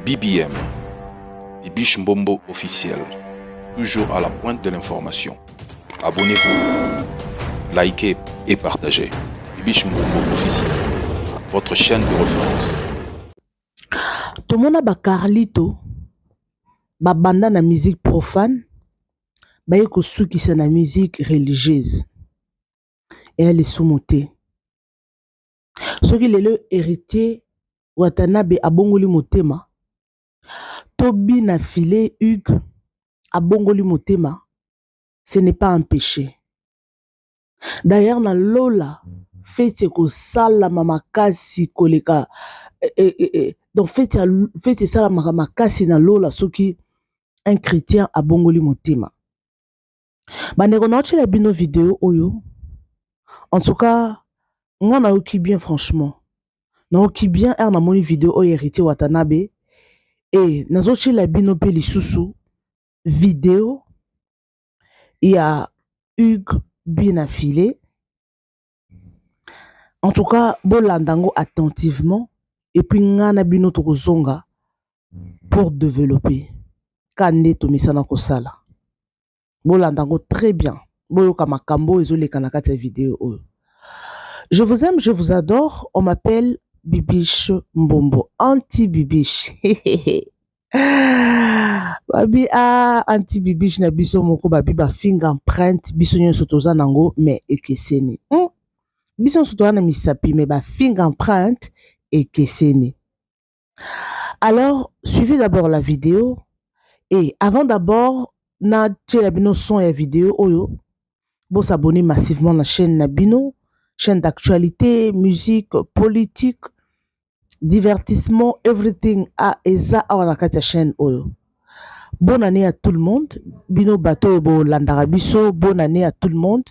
BBM, Bibiche Mbombo officiel, toujours à la pointe de l'information. Abonnez-vous, likez et partagez. Bibiche Mbombo officiel, votre chaîne de référence. Tomona ba Carlito babanda na musique profane baye kosukisa na musique religieuse eya lisumu te. Soki lelo Heritier Watanabe abongoli motema to Bina Filet Hugues abongoli motema ce n'est pas un peche. D'ailleurs na lola feti ekosalama makasi koleka eh, eh, eh, eh donc feti feti esalamaka makasi na lola soki un chrétien abongoli motema. Bandeko naotiela bino video oyo en tout cas nga nayoki bien franchement nayoki bien heure namoni video oyo Heritier Watanabe e nazotiela bino mpe lisusu video ya Hugues Bina Filet. En tout cas bolanda yango attentivement et puis nga na bino tokozonga pour développer ka nde tomesana kosala. Bolanda yango très bien, boyoka makambo oyo ezoleka na kati ya video oyo. Je vous aime, je vous adore. On m'appelle Bibiche Mbombo, anti Bibiche. Babi ah anti Bibiche na biso moko babi bafinga empreinte biso nyonso toza nango mais ekeseni. Biso nyonso toza na misapi mais bafinga empreinte ekeseni. Alors, suivez d'abord la vidéo et avant d'abord na tiela bino son ya vidéo oyo, bo s'abonner massivement na chaîne na bino, chaîne d'actualité, musique, politique, divertissement, everything a eza awa na kati ya chaîne oyo. Bonne année à tout le monde. Bino bato oyo bolandaka biso, bonne année à tout le monde.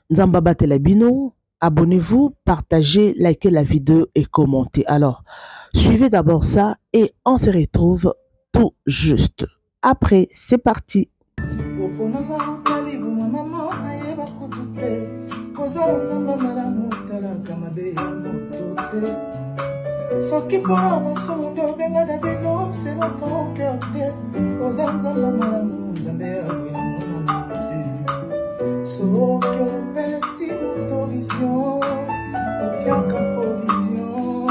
Nzambe abatela bino. Abonnez-vous, partagez, likez la vidéo et commentez. Alors, suivez d'abord ça et on se retrouve tout juste après. C'est parti. Oponanga otali boma mama nayeba kutu te kozala nzambe malamu otalaka mabe ya moto te soki mpona masumu nde obenga Davido selon ton cœur te oza nzambe malamu nzambe ya boye monana te soki opesi moto vision opiaka provision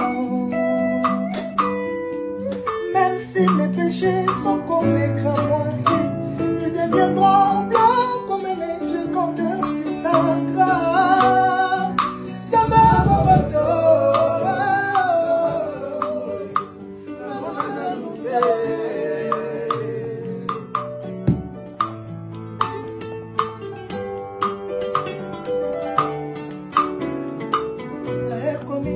même si mes péchés sont comme des cramoisis ils deviendront blancs comme neige je compte sur ta grâce ça va bato Ekomi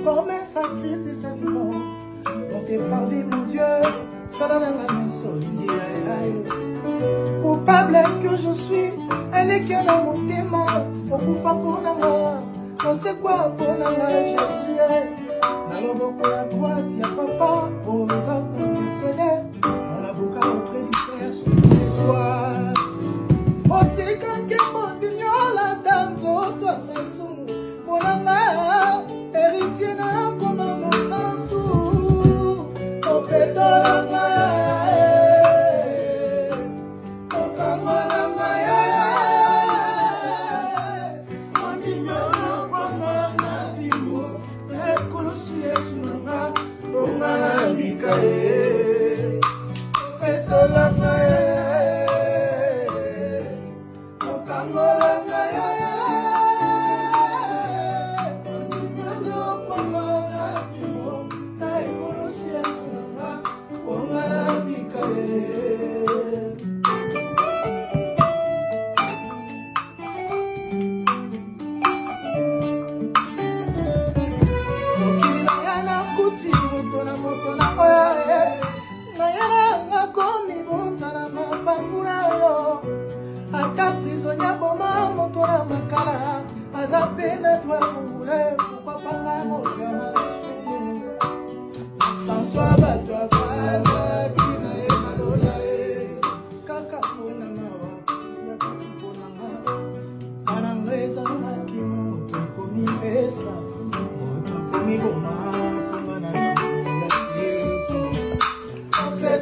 comme un sacrifice vivant dont t'es parvi mon Dieu sala na nga nyonso olingi ya yo coupable que je suis eleki na motema okufa mpo na nga osekwa mpo na nga Jésus na loboko ya droite ya papa oza kointercede mon avocat auprès du Père c'est toi otika nkembo ndimi olata nzoto ya masumu mpo na nga héritier nakoma mosantu opetola nga okangola nga ondimi onokwama na fimbo ekulusu Yesu na nga bonga.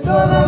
Boza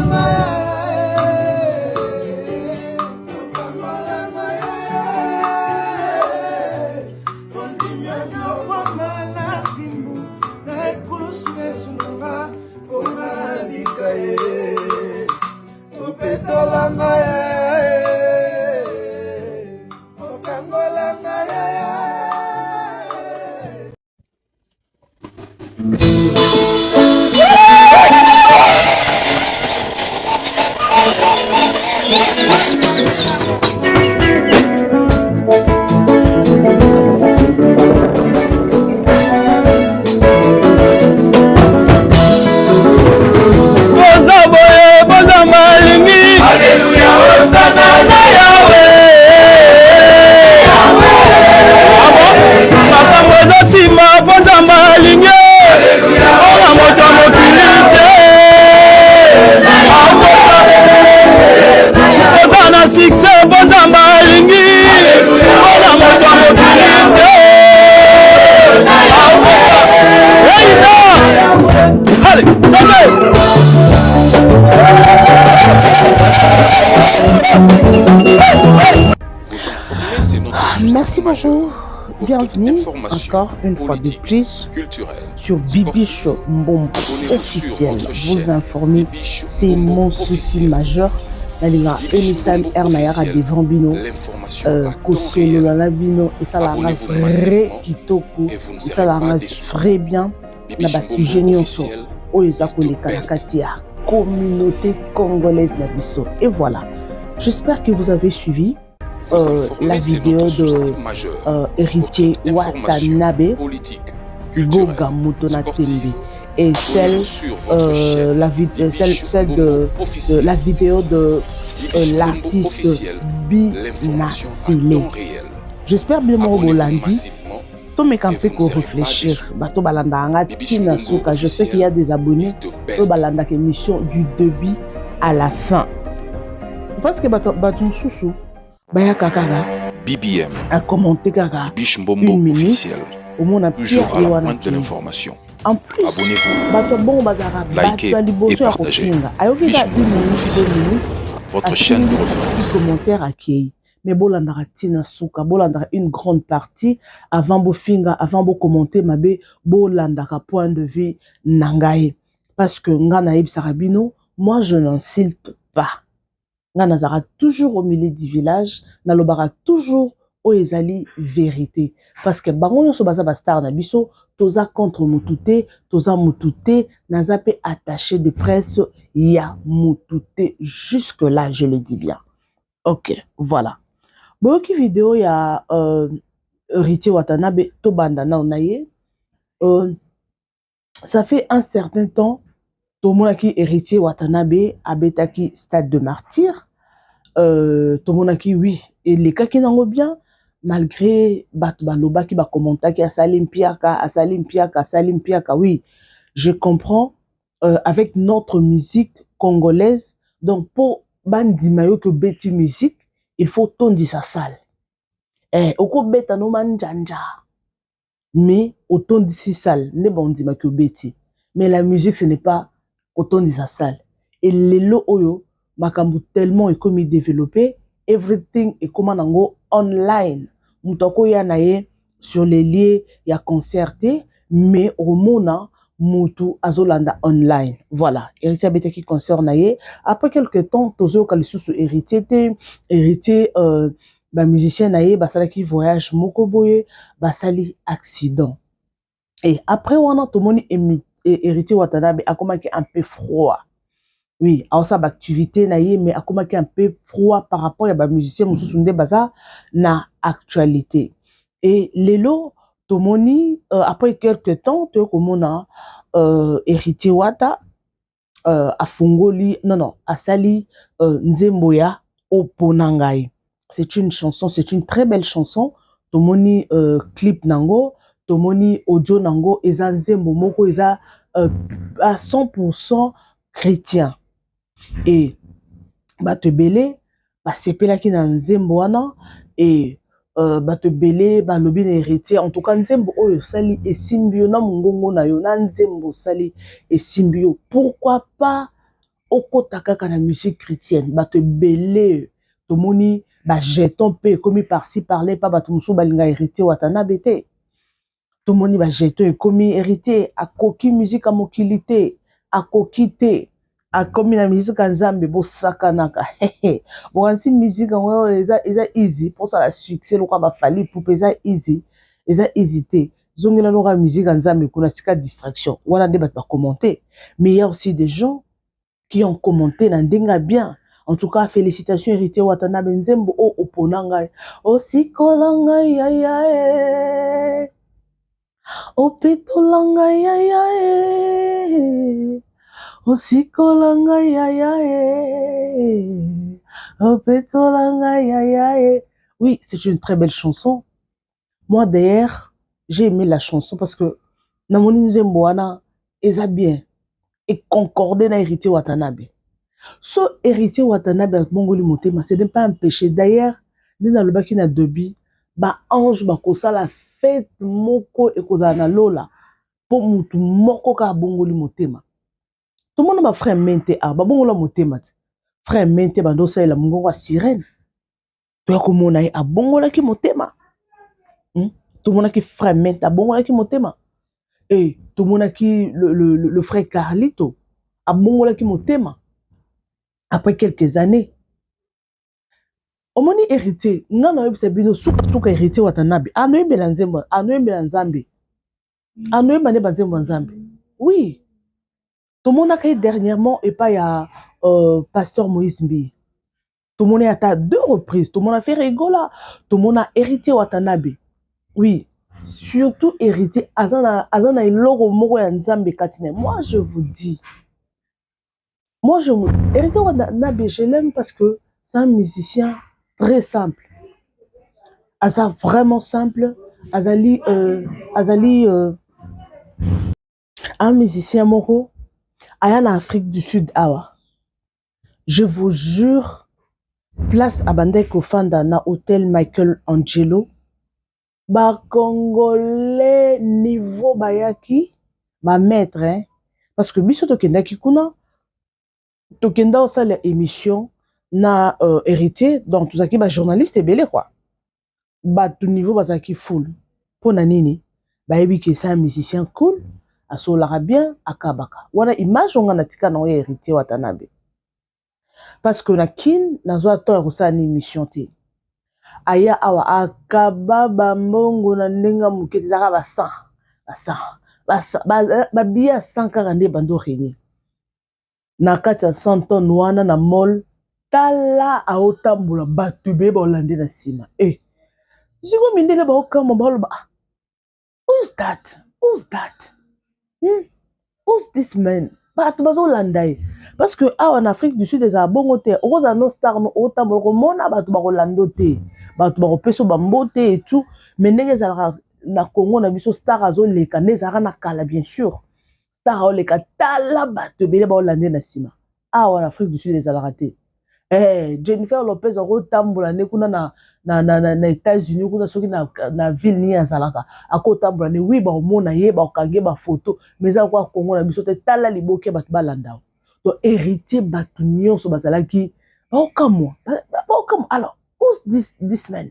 boye boza malingi. Alléluia, Hosanna na Yahweh. Makambo eza nsima mpo Nzambe alingi mpona moto ya mokili te. Oza na succès mpo Nzambe alingi mpona moto ya mokili te. Eina! Allez, tombez! Vous informer, c'est notre souci Merci majeur. beaucoup. Pour toute Bienvenue information encore une fois de politique, plus culturelle, sur Bibiche sportive, Mbombo abonnez-vous sur officiel. votre Vous chaîne informer, Bibiche c'est Mbombo mon souci officiel. majeur. Nalinga Bibiche anytime Mbombo air nayaka officiel. devant bino L'information à temps kosolola réel na bino esalaka Abonnez-vous vrai massivement kitoko et vous ne serez pas esalaka déçus. très bien na Bibiche basujet Mbombo nyonso officiel oyo eza is the koleka na best. kati ya communauté congolaise na biso. Et voilà, j'espère que vous avez suivi Vous la informer, c'est vidéo notre de souci majeur. Héritier Pour toute information Watanabe, politique, culturelle, Goga Motona Tembe, sportive, et celle, abonnez-vous sur votre chaîne la, celle, Bibiche celle Mbombo de officiel. la vidéo de Bibiche Mbombo l'artiste officiel, Bina l'information à Télé. temps réel. J'espère bien Abonnez-vous Bolandi. massivement Tomeka et mpe vous ne serez pas korefléchir déçus. bato balandaka nga Bibiche ntina Mbombo suka. Je sais qu'il y a des abonnés is the oyo best. balandaka émission du début à la fin, parce que bato bato mosusu bayaka kaka BBM, acommente kaka Bibiche Mbombo une minute officiel, omona toujours pierre à ye la wana pointe de kei. l'information. En plus, Abonnez-vous, bato ya bongo bazalaka bato likez ya et liboso ya partagez. kofinga. Ayoki Bibiche kaka une Mbombo minute, deux officiel, minutes, votre chaîne de afingi référence. commentaire, akei. Mais bolandaka ntina suka, bolandaka une grande partie avant bofinga, avant bocommenter mabe. Bolandaka point de vue na ngai, parce que nga nayebisaka bino, moi je n'insulte pas. Nga nazalaka toujours au milieu du village, nalobaka toujours oyo ezali vérité, parce que bango nyonso baza bastar na biso. Toza contre motu te, toza motu te, naza mpe attaché de presse ya motu te jusque là, je le dis bien. Ok, voilà, boyoki video ya Héritier Watanabe. Tobanda nao na ye. Ça fait un certain temps tomonaki Héritier Watanabe abetaki Stade de Martyr. Tomonaki, oui, elekaki nango bien, malgré bato balobaki, bacommentaki asali mpiaka, asali mpiaka, asali mpiaka. Oui, je comprends, avec notre musique congolaise, donc mpo bandima yo ke obeti musique, il faut tondisa salle. Okobeta no manjanja, mais otondisi salle nde bandimaki obeti. Mais la musique, ce n'est pas kotondisa salle. Et lelo oyo makambo tellement ekomi développé, everything ekóma nango online. Moto akoya na ye sur les lieux ya concert te, mais omona mutu azolanda online. Voilà, Héritier abetaki concert na ye. Après quelque temps, tozoyoka lisusu Héritier te. Héritier, bamusicien na ye basalaki voyage moko boye, basali accident. Et après wana, tomoni Héritier Watanabe akomaki un peu froid. Oui, aosala baactivité na ye, mais akomaki un peu froid par rapport ya bamusicien mosusu nde baza na actualité. Et lelo tomoni, après quelque temps, toye komona Héritier Wata afungoli, non non, asali nzembo ya Opona ngai. C'est une chanson, c'est une très belle chanson. Tomoni clip nango, tomoni audio nango. Eza nzembo moko eza à 100% chrétien, et bato ebele basepelaki na nzembo wana. E bato ebele balobi na Héritier: en tout cas, nzembo oyo osali esimbi yo na mongongo na yo, na nzembo osali esimbi yo, pourquoi pas Okota kaka na musique chrétienne, bato ebele tomoni bajeton mpe ekomi par-ci par-là pa bato mosusu balinga Héritier Watanabe te. Tomoni bajeton ekomi, Héritier akoki musique ya mokili te, akoki te, akomi na musique ya Nzambe. Bosakanaka, bokanisi musique yango eza easy mposala succès lokola baFally Ipupa? Eza easy? Eza easy te. Zongela lokola musique ya Nzambe kuna, tika distraction wana. Nde bato bacommenter, mais il y a aussi des gens qui ont commenté na ndenge ya bien. En tout cas, félicitations Héritier Watanabe, nzembo oyo opona ngai, osikola ngai yaya e, opetola ngai yaya e, osikola ngai yaya e, opetola ngai yaya e. Oui, c'est une très belle chanson. Moi d'ailleurs, j'ai aimé la chanson parce que namoni nzembo wana eza bien econcorde na Héritier Watanabe. So Héritier Watanabe abongoli motema, ce n'est pas un péché. D'ailleurs, nde nalobaki na début, baange bakosala fête moko ekozala na lola mpo mutu moko kaka abongoli motema. Tomona bafrère Mente awa babongola motema te. Frère Mente bando osalela mongongo ya sirène, toya komona ye abongolaki motema. Tomonaki frère Mente abongolaki motema e, tomonaki le frère Carlito abongolaki motema après quelques années. Omoni Héritier, nga nayebisa bino, sukasuka Héritier Watanabe anoyembela nzembo, anoyembela Nzambe, anoyemba nde banzembo ya Nzambe. Oui, tomonaka ye dernièrement epai ya pasteur Moïse Mbiye. Tomoni ata deux reprises, tomona Ferre Gola, tomona Héritier Watanabe. Oui, surtout Héritier aza na eloko moko ya Nzambe kati na ye. Moi je vous dis, moi je Héritier Watanabe, je l'aime parce que c'est un musicien très simple. Aza vraiment simple. Azali un musicien moko aya na Afrique du Sud awa, je vous jure, place abandaki kofanda na hôtel Michael Angelo, bacongolais niveau bayaki bamaître, hein? Parce que biso tokendaki kuna, tokenda kosala émission na Héritier, donc tozalaki bajournaliste ebele quoi. Bato niveau bazalaki full. Mpo na nini? Bayebi ke eza musicien cool, asololaka bien, akabaka. Wana image onga na tika nango ya Héritier Watanabe, parce que na Kine nazwa temps ya kosala na émission te. Aya awa, akaba bambongo na ndenge ya moke te, ezalaka ba 100, ba 100, babillet ya 100 kaka nde bando régner na kati ya 100 tonne wana na mall. Tala, aotambola, bato ebele baolande na nsima. E sikoyo mindele baokamba, baoloba: "Ah, who's that? Who's that? Who's this man?" Bato bazolanda ye parce que awa na Afrique du Sud ezala bongo te. Okozala no star no, otambola, komona bato bakolanda te, bato bakopesa bambote et tout. Mais ndenge ezalaka na Congo na biso, star azoleka, nde ezalaka na kala bien sûr, star aoleka, tala bato ebele baolanda na nsima. Awa na Afrique du Sud ezalaka te. Jennifer Lopez akotambola nde kuna na États-Unis kuna, soki na ville nini azalaka, akotambola nde, wi, bakomona ye, bakokangi ye bafoto. Mais eza lokola Kongo na biso te, tala liboke, bato balanda. Donc Héritier, bato nyonso bazalaki baokamwa, baokamwa: "Alors, who's this man?"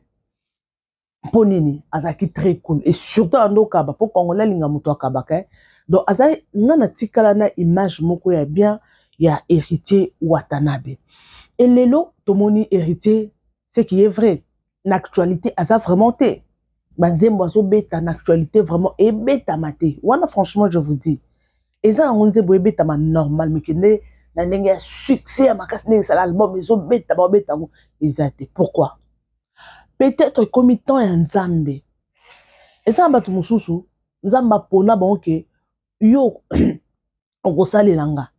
Mpo nini? Azalaki très cool et surtout ando okaba, mpo Congolais alinga moto akabaka. Donc aza, nga na tikala na image moko ya bien ya Héritier Watanabe. Et lelo tomoni Héritier, ce qui est vrai, na actualité aza vraiment te. Banzembo azobeta na actualité vraiment ebetama te wana. Franchement, je vous dis, eza yango nzembo ebetama normal, mais kende na ndenge ya succès ya makasi, ndenge esala album ezobeta, baobeta yango, eza te. Pourquoi? Peut-être ekomi temps ya Nzambe. Eza na bato mosusu, Nzambe apona bango ke yo okosalela nga.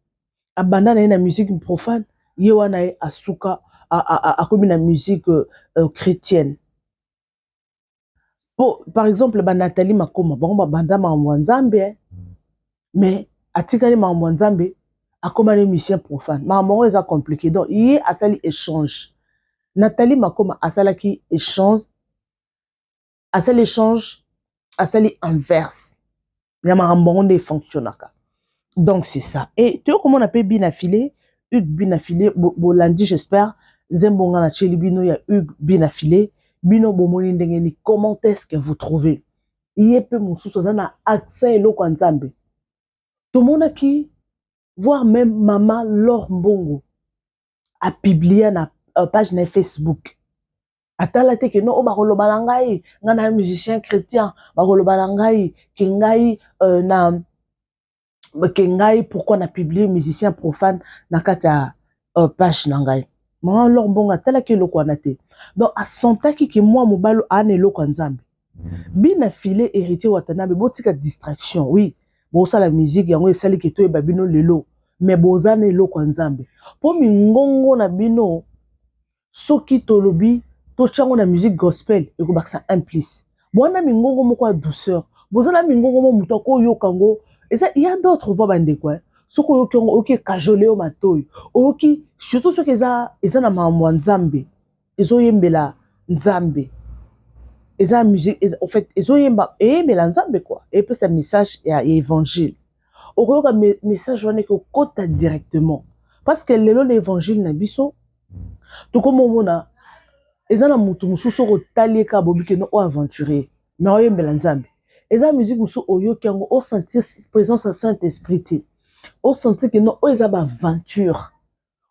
Abanda na ye na musique profane, ye wana ye asuka akomi na musique chrétienne. Po par exemple banathalie Makoma, bango babanda makambo ya Nzambe, mais atikali makambo ya Nzambe, akóma na musicien profane. Makambo yango eza compliqué. Donc ye asali échange. Nathalie Makoma asalaki échange, asali échange, asali inverse ya makambo yango nde efonctionnaka. Donc c'est ça. Et toyo komona mpe bina file. Hugues Binafile, bolandi, j'espère, nzembo nga natieli bino ya Hugues Binafile. Bino bomoni ndenge nini? Comment est-ce que vous trouvez ye? Mpe mosusu aza na accent eloko ya Nzambe. Tomonaki, voire même mama Lor Mbongo apublia na page na Facebook. Atala te ke no oyo bakoloba na ngai, ngai na musicien chrétien, bakoloba na ngai ke ngai na ke ngai pourquoi na publie musicien profane na kati ya page na ngai. Mama Lor Mbongo atalaki eloko wana te. Donc asentaki ke mwa mobali aa na eloko ya Nzambe. Bina File, Héritier Watanabe, botika distraction. Oui, bosala musique, yango esali ke toyeba bino lelo, mais boza na eloko ya Nzambe, mpo mingongo na bino, soki tolobi totyango na musique gospel, ekobakisa un plus. Bwana mingongo moko ya douceur, boza na mingongo mo moto akoyoka yango. Eza ya d'autres voix, bandeko. Soki oyoki yango, oyoki ekajole yo matoyi, oyoki surtout soki eza na makambo ya Nzambe, ezoyembela Nzambe, eza musique en fait ezoyemba, eyembela Nzambe quoi, epesa message ya évangile. Okoyoka message wana ekokota directement, parce que lelo na évangile na biso tokomomona eza na motu mosusu okotali ye kaka, bobi keno oyo aventurier, mais oyembela Nzambe. Eza musique mosusu, oyoki yango, osentir présence ya Saint Esprit te, osentir ke non, oyo eza baaventure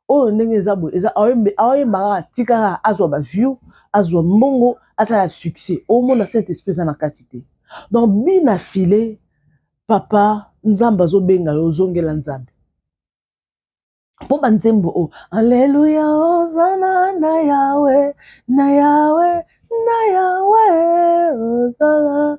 oyo ndenge eza boye, eza aoyemba kaka, tika kaka azwa baview, azwa mbongo, asala succès. Omona Saint Esprit eza na kati te. Donc Bina File, papa, Nzambe azobenga yo, ozongela Nzambe, mpo banzembo oyo, aleluya, ozana na Yawe, na Yawe, na Yawe, ozana,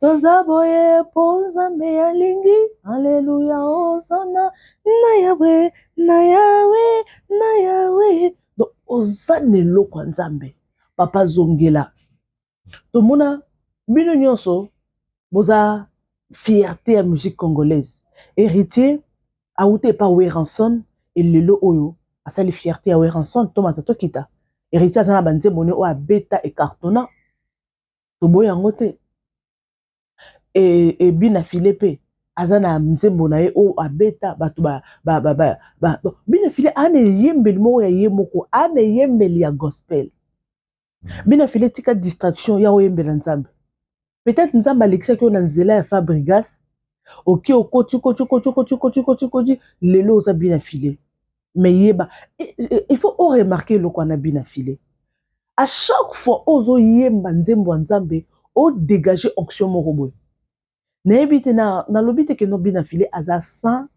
toza boye mpo Nzambe alingi, aleluya, ozana na Yawe, na Yawe, na Yawe. Donc oza na eloko ya Nzambe, papa, zongela. Tomona bino nyonso boza fierté ya musique congolaise. Héritier awuti epa Werrason, elelo oyo asali fierté ya Werrason. Tomata, tokita, Héritier aza na banzembo ne oyo abeta ecartonna, toboyi yango te. Ebina File mpe aza na nzembo na ye oyo abeta bato ba, ba, ba, ba, ba. Bina File aa na eyembeli moko ya ye moko, aa na eyembeli ya gospel. Bina File, tika distraction ya oyembela Nzambe. Peut-être Nzambe alekisaki yo na nzela ya Fabrigas, oke, okoti, okoti, okoti, okoti, okoti, okoti, okoti, lelo oza Bina File. Mais yeba, il faut oremarquer eloko wana. Bina File, à chaque fois ozoyemba nzembo ya Nzambe, odégage onction moko boye. Nayebi te, nalobi te keno Bina File aza saint,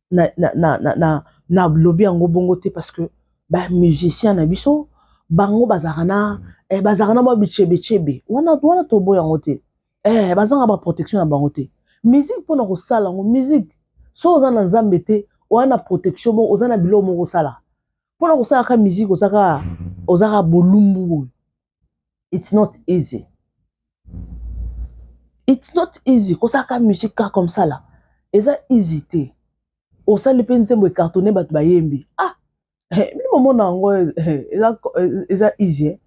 na lobi yango bongo te, parce que bamusicien na biso, bango bazalaka na mwa bichebechebe wana. Wana toboya yango te. Bazanga baprotection na bango te. Musique, mpona kosala yango, musique, so oza na Nzambe te, oza na protection moko, oza na biloko moko osala mpona kosalaka musique, ozaka bolumbu boye. It's not easy, it's not easy kosalaka musique kaka comme ça là, eza easy te. Osali mpe nzembo ecartonne, bato bayembi, ah, bino bomona yango eza easy, eh?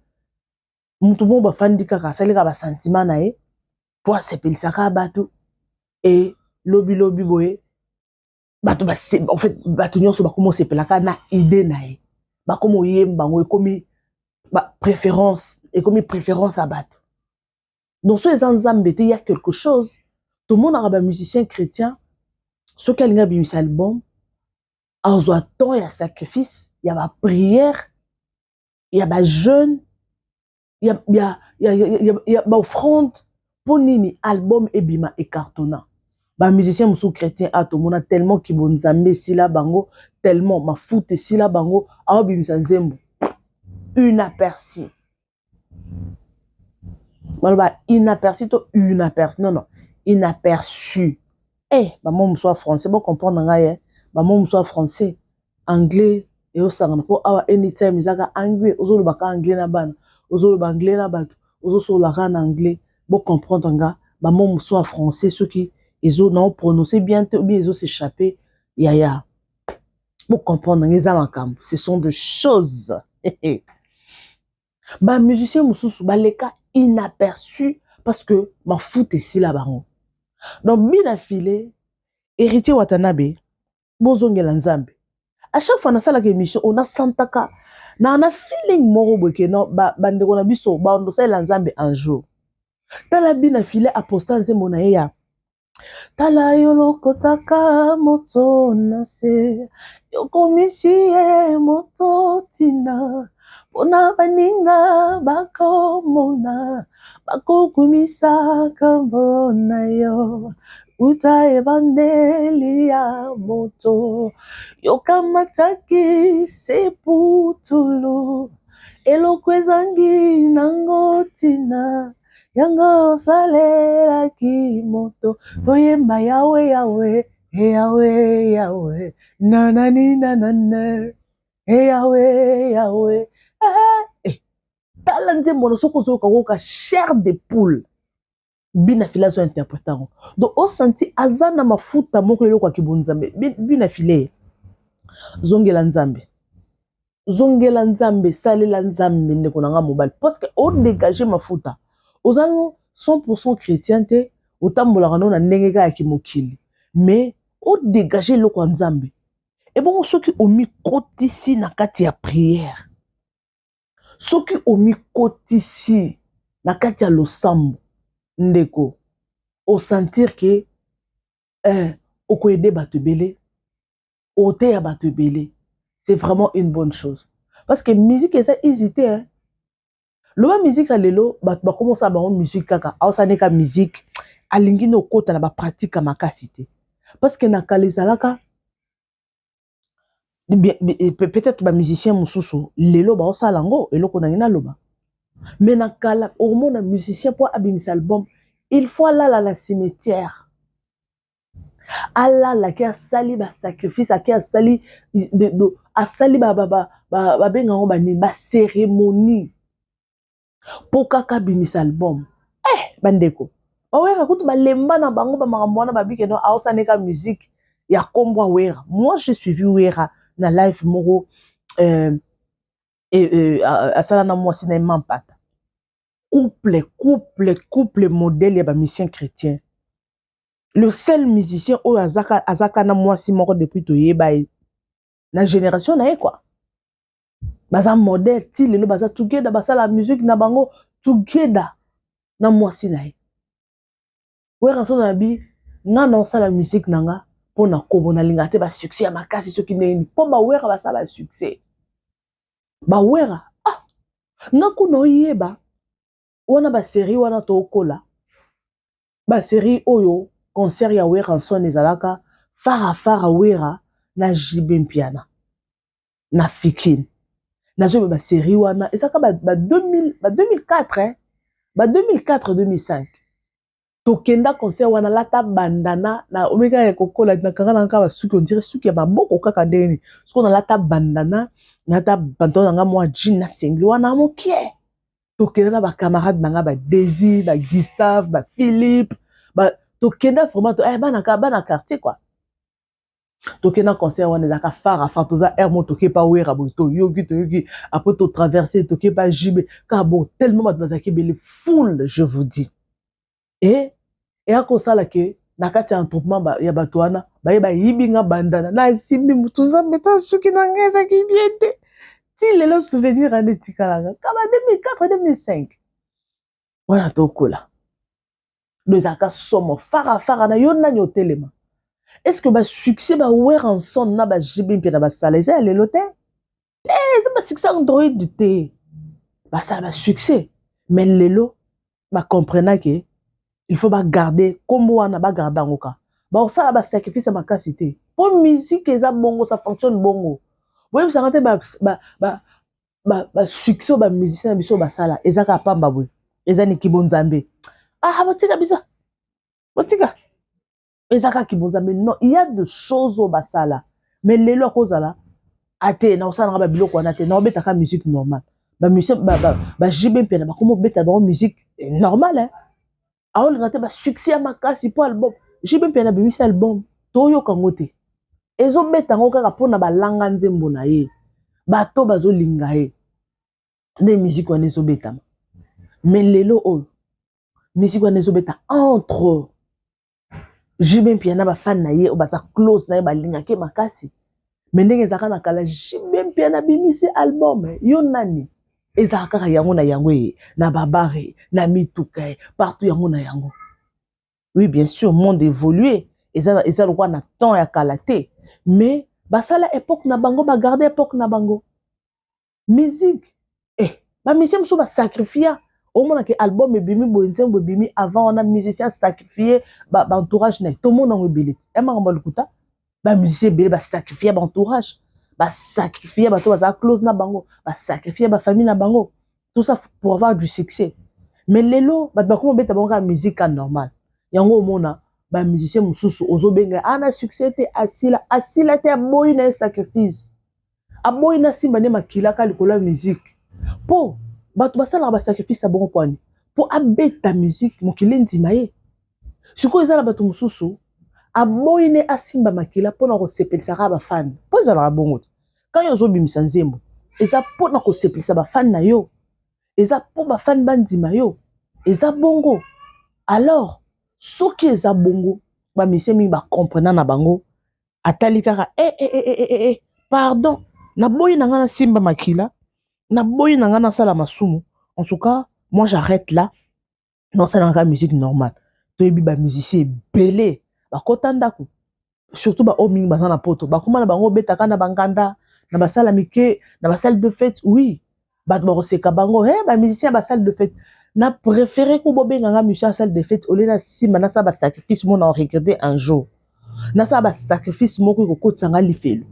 Motu moko bafandi kaka, asali kaka basentiment na ye mpo asepelisaka bato. E lobilobi boye, bato, en fait, bato nyonso bakómi osepelaka na idée na ye, bakómi oyemba yango, ekomi préférence, ekomi préférence ya bato. Donc so eza Nzambe te, ya quelque chose. Tomonaka bamusicien chrétien, soki alingi abimisa album, azwa temps ya sacrifice, ya baprière, ya bajeûne, ya baoffrande. Mpo nini? Album ebima ecartonna. Bamusicien mosusu chrétien a tomona tellement que bonzambe esila bango, tellement mafuta esila bango, aobimisa nzembo inaperçu. Baloba inaperçu to inaperçu? Non, non, inaperçu. Bamo mosusu ya français, bocomprendre ngai. Bamo mosusu ya français, anglais eyosangana, mpo awa anytime ezaka anglais, ozolobaka anglais na bana, ozoloba anglais na bato, ozosololaka na anglais. Bocomprendre nga, bamo mosusu ya français, soki ezo na prononcer bien te ou bien ezo s'échapper, yaya, bocomprendre nga. Eza makambo, ce sont des choses. Bamusicien mosusu baleka inaperçu parce que mafuta esila bango. Donc Bina File, Héritier Watanabe, bozongela Nzambe. À chaque fois nasalaka émission oyo, nasantaka na feeling moko boye ke no bandeko na biso bando osalela Nzambe un jour. Tala, Bina File aposta nzembo na ye ya "Tala yo lokotaka moto na se, yokomisi ye moto ntina mpona baninga bakomona, bakokumisa nkombo na yo. Uta ebandeli ya moto, yokamataki se putulu, eloko ezangi nango ntina, yango osalelaki moto. Toyemba Yawe, Yawe, Yawe, Yawe, nanani nanane, Yawe, Yawe." Eh, tala nzembo na soki ozoyoka koyoka chair de poule. Bina File azo interpréter yango, donc osanti aza na mafuta moko, eloko ya kibonzambe. Bina File, zongela Nzambe, zongela Nzambe, salela Nzambe, ndeko na nga mobali, parce que odégage mafuta. Oza no 100 chrétien te, otambolaka no na ndenge kaka ya kimokili, mais odégage eloko ya Nzambe. Ebongo soki omikotisi na kati ya prière, soki omikotisi na kati ya losambo, ndeko, osentir ke okoaider bato ebele, oteya bato ebele. C'est vraiment une bonne chose, parce que musique eza easy te, hein? Loba musique ya lelo, bato bakomosala bango musique kaka, aosala ka musique, alingi nde okota na bapratique ya makasi te, parce que na kala ezalaka peut-être bamusicien mosusu lelo baosala yango. Eloko nangi naloba, mais na kala okomona musicien, mpo abimisa album, il faut alala na cimetière, alala ake asali basacrifice, ake asali, asali, babenga yango banini, bacérémonie, mpo kaka abimisa album. Bandeko bawera kutu balemba na bango bamakambo wana, babike no aosaneka musique ya nkombo Awera. Moi, j'ai suivi Wera na live moko asala na mwasi na ye Mampata, couple modèle ya bamusicien chrétien. Le seul musicien oyo azaka na mwasi moko depuis toyeba ye na génération na ye quoi. Baza modèle ti lelo, baza together, basala musique na bango together na mwasi na ye. Wera so na bi nga na osala musique na nga mpo na nkombo, nalinga te basuccès ya makasi soki ndenge nini, mpo bawera basala succès. Bawera, ah, nga kuna oyeba wana basérie wana tookola, basérie oyo concert ya Werrason ezalaka fara fara, Wera na JB Mpiana na Fikine. Nazoyeba basérie wana ezalaka ba 2000, ba 2004, eh? Ba 2004, 2005, tokenda concert wana. Lata bandana na omeka ya kokola, nakanga na kaka basuki, on dirait suki ya maboko kaka ndenge nini. Soki nalata bandana, nalata pantalon na nga, mwa jean na singlet wana mokie. Tokenda na bacamarade na nga, badésir, bagustave, baphilippe ba, tokenda vraiment bana quartier quoi. Tokenda concert wana, ezalaka fara fara. Toza aire mo, toke pa Wera boye, toyoki, toyoki, après totraverse, toke pa JB kaka bon. Tellement bato bazalaki ebele, foule, je vous dis. E eya kosala ke na kati ya attroupement ya bato wana, baye bayibi nga bandana, nasimbi motu. Nzambe, ta suki na ngai ezalaki bien te. Ti lelo souvenir wana etikalaka kaba 2004, 2005 wana tokola. Do ezalaka somo, fara fara na yo nani otelema. Est ce que basuccès bawera ensemble na baJB mpe na basala eza ya lelo te? Te, eza basuccès android te, basala basuccès. Mais lelo bacomprena ke il faut bagarde nkombo wana, bagarde yango ka bakosala basacrifice ya makasi te, mpo musique eza bongo, ça fonctionne bongo. Boyebisanga te basuccès oyo bamusicien na biso basala eza kaka pamba boye, eza niki bonzambe? Ah, botika biso, botika, eza kaka kibonzambe? Non, il y a de choses oyo basala, mais lelo akozala ate na kosala nanga babiloko wana te, na obetaka musique normale. Bamusicien baJB mpe na bakoma obetala bango musique normale, hein? Aolinga te basuccès ya makasi, mpo album JB mpe na bimisi album, toyoka yango te, ezobeta yango kaka mpona balanga nzembo na ye, bato bazolinga ye nde musique wana ezobetama. Mais lelo oyo musique wana ezobeta entre JB Mpiana, bafan na ye oyo baza close na ye, balingaki ye makasi. Mais ndenge ezalaka na kala, JB Mpiana abimisi album, yo nani? Ezalaka kaka yango na yango, ye na babare, na mituka, partout, yango na yango. Oui, bien sûr, monde évolué, eza lokola na temps ya kala te, mais basala époque na bango, bagarde époque na bango. Musique, bamusicien mosusu basacrifia. Omonake album ebimi boye, nzembo ebimi, avant wana musicien sacrifie baentourage na ye. Tomona yango ebele te, ya makambo ya lokuta. Bamusicien ebele basacrifie baentourage, basacrifie bato bazala close na bango, basacrifie bafamille na bango, tout ça pour avoir du succès. Mais lelo bato bakoma obeta bango kaka musique normal. Yango omona bamusicien mosusu ozobenga ana succès te, asila, asila te, aboyi na ye sacrifice, aboyi na simba nde makilaka likolo ya musique. Mpo bato basalaka basacrifice ya bongo pwani mpo abeta musique, mokili endima ye. Sikoyo eza na bato mosusu aboyi ne asimba makila mpona kosepelisaka bafani, mpo ezalaka bongo te. Kan yo ozobimisa nzembo, eza mpona kosepelisa bafani na yo, eza mpo bafani bandima yo, eza bongo. Alors soki eza bongo, bamusicien mingi bacomprena na bango, atali kaka e, pardon, naboyi na ngai nasimba makila, naboyi na ngai nasala masumu. En tout cas, moi j'arrête là, naosalaka musique normale. Toyebi bamusicien ebele bakɔta ndako, surtout baoyo mingi baza na Poto, bakóma na bango obetaka na banganda, na basala mike, na basalle de fête. Oui, bato bakoseka bango, hey, bamusicien ya basalle de fête. Na préféré ko bobenganga musicien ya salle de fête olie na nsima nasala basacrifice moko na regretter un jour, nasala basacrifice moko ekokotisanga lifelo.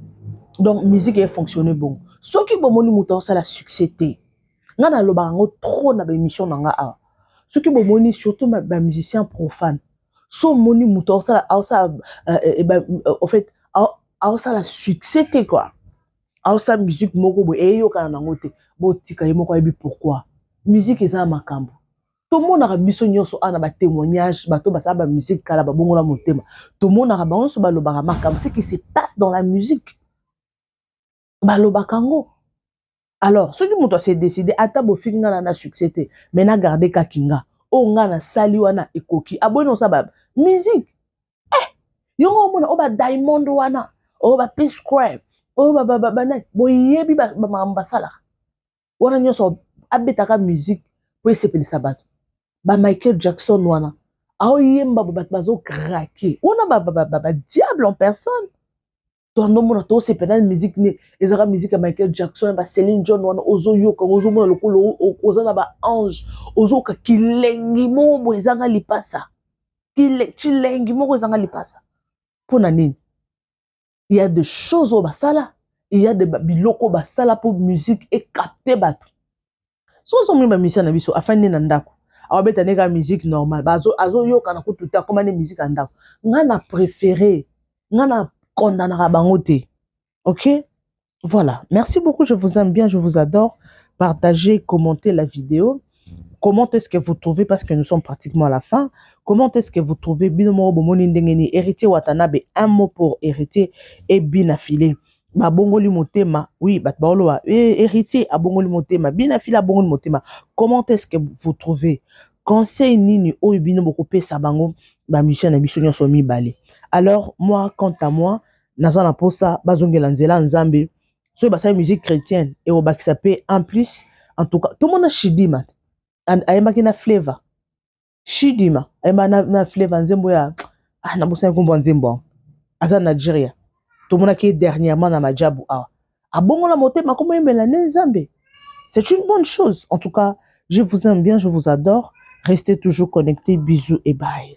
Donc musique efonctionne bongo. Soki bomoni moto aosala succès te, ngai nalobaka yango trop na baémission na nga awa, soki bomoni surtout bamusicien profane, so omoni moto aosala, en fait aosala succès te quoi, aosala musique moko boye eyokana nango te, botika ye moko ayebi pourquoi. Musique eza na makambo. Tomonaka biso nyonso awa na batémoignage, bato basala bamusike kala babongola motema, tomonaka bango nyonso balobaka makambo, ce qui se passe dans la musique, balobaka yango. Alors soki moto ase décide, ata bofiki nga na succès te, mais nagarde kaki nga oyo nga nasali wana ekoki, aboyi na osala musique. Yongo omona oyo badiamond wana, oyo ba P Square, oyo banani, boyebi bamakambo basalaka wana nyonso, abetaka musique po esepelisa bato. Ba Michael Jackson wana aoyemba, bato bazokrake wana, badiable en personne. Toandomona tosepela na musique ne ezalaka musique ya Michael Jackson, ba Céline Dion wana, ozoyoka, ozomona lokola oza na baange, ozoyoka kilengi moko boye ezanga lipasa, chilengi moko ezanga lipasa. Mpo na nini? Il y a des choses oyo basala, il y a de biloko basala mpo musique ecapte bato. So ozomoni bamusicien na biso afandi nde na ndako, awabeta nde kaka musique normale, azoyokana kutu te, akoma nde musique ya ndako. Ngai na préféré, ngai na kondanaka bango te. Ok, voilà, merci beaucoup, je vous aime bien, je vous adore. Partagez, commentez la vidéo. Comment est-ce que vous trouvez, parce que nous sommes pratiquement à la fin, comment est-ce que vous trouvez, bino moko bomoni ndenge nini Héritier Watanabe? Un mot pour Héritier et Bina Filé, babongoli motema. Oui, bato baoloba Héritier abongoli motema, Bina Filé abongoli motema. Comment est-ce que vous trouvez? Conseil nini oyo bino bokopesa bango, bamusicien na biso nyonso mibale? Alors moi, quant à moi, naza na mposa bazongela nzela ya Nzambe. Soki basali musique chrétienne, ekobakisa mpe en plus. En tout cas, tomona Shidima ayembaki na Flavor. Shidima ayembaki na Flavor nzembo ya, ah, nabosani nkombo ya nzembo yango, aza Nigeria. Tomonaki ye dernièrement na Majabu awa, abongola motema, akoma oyembela nde Nzambe. C'est une bonne chose. En tout cas, je vous aime bien, je vous adore, restez toujours connectés. Bisous et bye.